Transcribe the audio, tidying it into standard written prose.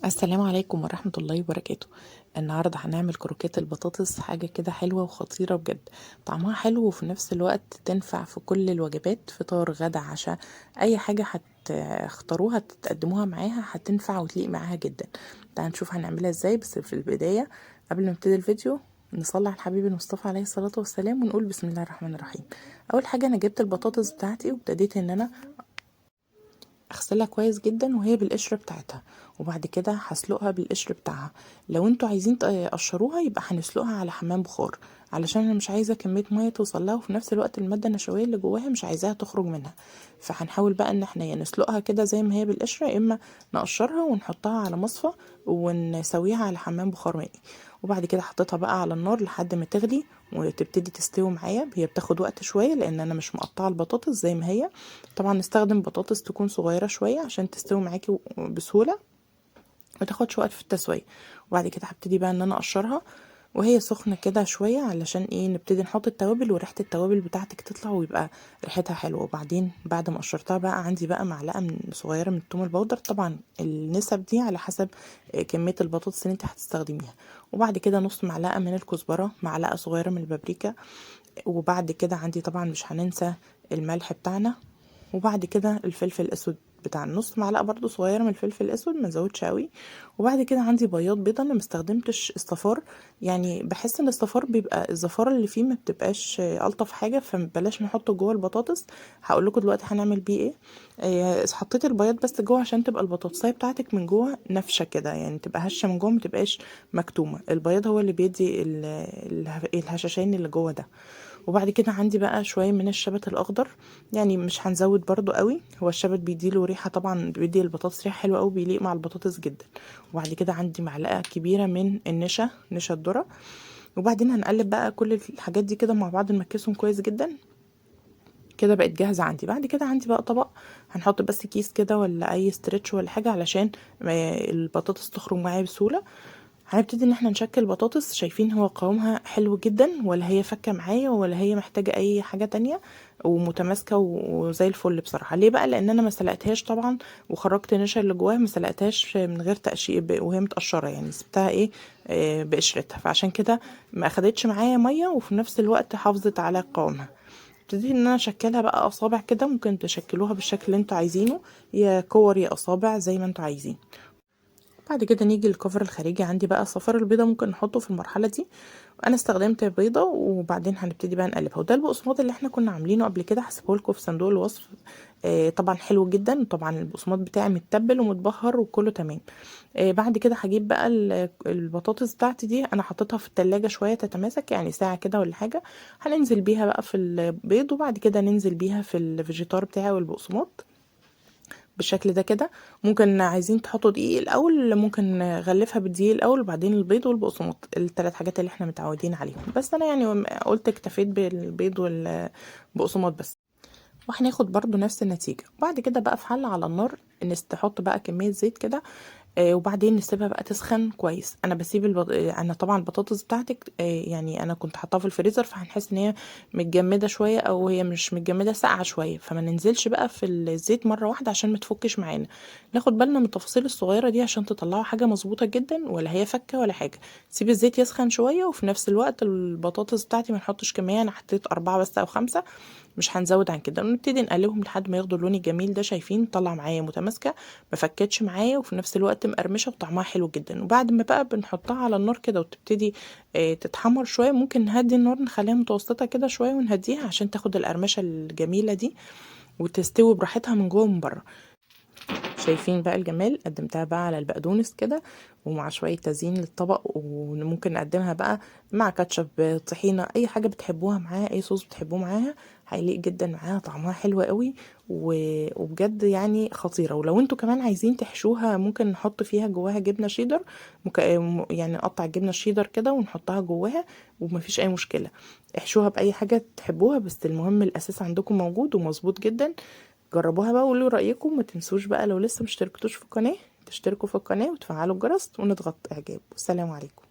السلام عليكم ورحمة الله وبركاته. النهاردة هنعمل كروكيت البطاطس، حاجة كده حلوة وخطيرة بجد، طعمها حلو وفي نفس الوقت تنفع في كل الوجبات، فطار غدا عشاء، اي حاجة هتختاروها تقدموها معاها هتنفع وتليق معاها جدا. تعالوا نشوف هنعملها ازاي. بس في البداية قبل ما نبتدي الفيديو نصلي على الحبيب المصطفى عليه الصلاة والسلام ونقول بسم الله الرحمن الرحيم. اول حاجة انا جبت البطاطس بتاعتي وابتديت ان انا اغسلها كويس جدا وهي بالقشر بتاعتها، وبعد كده هسلقها بالقشر بتاعها. لو انتوا عايزين تقشروها يبقى هنسلقها على حمام بخار، علشان انا مش عايزه كمية مية توصل لها، وفي نفس الوقت المادة النشويه اللي جواها مش عايزاها تخرج منها. فهنحاول بقى ان احنا يا نسلقها كده زي ما هي بالقشره، يا اما نقشرها ونحطها على مصفى ونسويها على حمام بخار مائي. وبعد كده حطيتها بقى على النار لحد ما تغلي وتبتدي تستوي معايا. هي بتاخد وقت شوية لان انا مش مقطعه البطاطس زي ما هي. طبعا نستخدم بطاطس تكون صغيرة شوية عشان تستوي معاكي بسهولة، ما تاخدش وقت في التسوية. وبعد كده هبتدي بقى ان انا اقشرها وهي سخنة كده شوية، علشان ايه؟ نبتدي نحط التوابل وريحه التوابل بتاعتك تطلع ويبقى ريحتها حلوة. وبعدين بعد ما قشرتها بقى عندي بقى معلقه من صغيرة من الثوم البودر، طبعا النسب دي على حسب كمية البطاطس اللي انت هتستخدميها. وبعد كده نص معلقه من الكزبره، معلقه صغيرة من البابريكا، وبعد كده عندي طبعا مش هننسى الملح بتاعنا، وبعد كده الفلفل الاسود بتاع نص معلقه برضو صغيرة من الفلفل الاسود، ما نزودش قوي. وبعد كده عندي بياض بيضة، انا ما استخدمتش الصفار، يعني بحس ان الصفار بيبقى الزفاره اللي فيه ما بتبقاش الطف حاجة، فبلاش نحطه جوه البطاطس. هقول لكم دلوقتي هنعمل بيه ايه. حطيت البياض بس جوه عشان تبقى البطاطسايه بتاعتك من جوه نافشه كده، يعني تبقى هشه من جوه ما تبقاش مكتومة. البياض هو اللي بيدي الهشاشين اللي جوه ده. وبعد كده عندي بقى شوية من الشبت الاخضر، يعني مش هنزود برضو قوي، هو الشبت بيديله ريحه، طبعا بيدي البطاطس ريحه حلوة قوي، بيليق مع البطاطس جدا. وبعد كده عندي معلقه كبيرة من النشا، نشا الذرة. وبعدين هنقلب بقى كل الحاجات دي كده مع بعض، نمكسهم كويس جدا كده. بقت جاهزة عندي. بعد كده عندي بقى طبق، هنحط بس كيس كده ولا اي stretch ولا حاجة علشان البطاطس تخرج معايا بسهولة. هنبتدي ان احنا نشكل بطاطس. شايفين هو قوامها حلو جدا، ولا هي فكه معايا ولا هي محتاجه اي حاجة تانية، ومتماسكه وزي الفل بصراحة. ليه بقى؟ لان انا ما سلقتهاش طبعا وخرجت النشا اللي جواها، ما سلقتهاش من غير تقشير وهي متقشره، يعني سبتها ايه، بقشرتها، فعشان كده ما اخدتش معايا مية، وفي نفس الوقت حافظت على قوامها. ابتديت ان انا اشكلها بقى اصابع كده، ممكن تشكلوها بالشكل اللي انتوا عايزينه، يا كور يا اصابع زي ما انتوا عايزين. بعد كده نيجي للكفر الخارجي. عندي بقى صفار البيضة ممكن نحطه في المرحلة دي، انا استخدمت بيضة. وبعدين هنبتدي بقى نقلبها، وده البقسماط اللي احنا كنا عاملينه قبل كده، هسيبه لكم في صندوق الوصف. طبعا حلو جدا، طبعا البقسماط بتاعي متبل ومتبهر وكله تمام. بعد كده هجيب بقى البطاطس بتاعتي دي، انا حطيتها في التلاجة شوية تتماسك، يعني ساعة كده ولا حاجة. هننزل بيها بقى في البيض، وبعد كده ننزل بيها في الفيجيتار بتاعي والبقسماط بالشكل ده كده. ممكن عايزين تحطوا دقيق الاول، ممكن نغلفها بالدقيق الاول وبعدين البيض والبقسماط، الثلاث حاجات اللي احنا متعودين عليهم، بس انا يعني قلت اكتفيت بالبيض والبقسماط بس، وهناخد برضو نفس النتيجة. بعد كده بقى في حله على النار نحط بقى كمية زيت كده، وبعدين نسيبها بقى تسخن كويس. انا بسيب انا طبعا البطاطس بتاعتك، يعني انا كنت حاطاها في الفريزر، فهنحس ان هي متجمده شوية، او هي مش متجمده، ساقعه شوية، فما ننزلش بقى في الزيت مرة واحدة عشان ما تفكش معانا. ناخد بالنا من التفاصيل الصغيرة دي عشان تطلعوا حاجة مظبوطة جدا، ولا هي فكه ولا حاجة. سيب الزيت يسخن شوية، وفي نفس الوقت البطاطس بتاعتي ما نحطش كمية، انا حطيت 4 بس او 5، مش هنزود عن كده. ونبتدي نقلبهم لحد ما ياخدوا اللون الجميل ده. شايفين طلع معايا متماسكة، ما فكتش معايا، وفي نفس الوقت مقرمشه وطعمها حلو جدا. وبعد ما بقى بنحطها على النار كده وتبتدي تتحمر شوية، ممكن نهدي النار، نخليها متوسطه كده شوية ونهديها عشان تاخد القرمشه الجميلة دي وتستوي براحتها من جوه ومن بره. شايفين بقى الجمال؟ قدمتها بقى على البقدونس كده، ومع شوية تزيين للطبق، وممكن نقدمها بقى مع كاتشب، طحينة، اي حاجة بتحبوها معاها، اي صوص بتحبوه معاها، هيليق جدا معاها، طعمها حلو قوي وبجد يعني خطيرة. ولو انتوا كمان عايزين تحشوها ممكن نحط فيها جواها جبنة شيدر، يعني نقطع الجبنة الشيدر كده ونحطها جواها، ومفيش اي مشكلة. احشوها بأي حاجة تحبوها، بس المهم الاساس عندكم موجود ومظبوط جدا. جربوها بقى وقولوا رأيكم. ما تنسوش بقى لو لسه مشتركتوش في القناة تشتركوا في القناة وتفعلوا الجرس ونضغط اعجاب. والسلام عليكم.